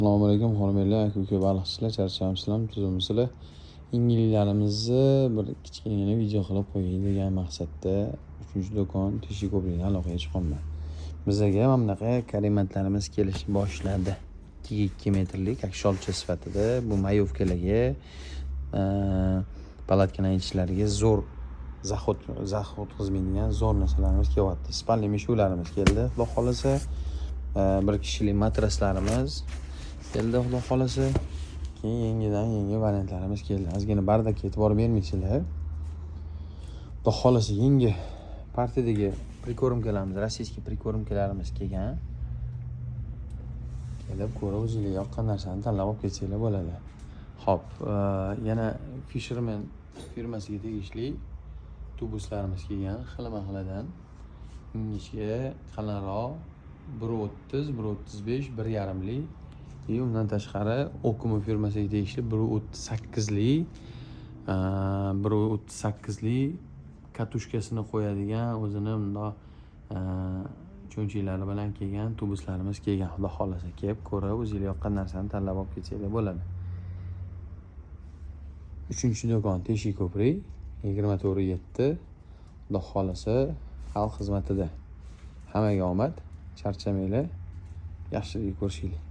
Assalomu alaykum, hurmatli aka-uka baliqchilar, charchamayapsizlarmi, tuzukmisizlar? Yangiliklarimizni bir kichkinagina video qilib qo'yay degan maqsadda uchinchi do'kon Teshik ko'prikdan aloqaga chiqyapman. Bizaga mana bunaqa karimatlarimiz kelishni boshladi. 2 metrlik sholcha sifatida bu маёвка larga, palatkalarning ichlariga zo'r заход qilmaydigan zo'r narsalarimiz kelyapti. Спальный мешок larimiz keldi, xudo xohlasa. Bir kishilik matraslarimiz keldi, xudo xohlasa. Keyin yangidan yangi variantlarimiz keldi. Ozgina бардак ka e'tibor bermaysizlar. Xudo xohlasa, yangi partiyadagi прикормка larimiz, российский прикормка larimiz kelgan. Kelib ko'rib, o'zinglarga yoqqan narsani tanlab olib ketsanglar bo'ladi. Xo'p, yana Fisherman firmasiga tegishli tubuslarimiz kelgan, xilma-xilidan. Ingichka, qalinroq 1.30, 1.35, 1.5 li и undan tashqari Okuma firmasiga tegishli 1.38 li, 1.38 li катушка sini qo'yadigan o'zini bundoq cho'nchaklari bilan kelgan tubuslarimiz kelgan. Xudo xohlasa, kelib ko'rib, o'zinglar yoqqan narsani tanlab olib ketsanglar bo'ladi. Uchinchi do'kon Teshik ko'prik 24/7, xudo xohlasa, xalq xizmatida. Hammaga omad, charchamanglar, yaxshilik ko'rishaylik.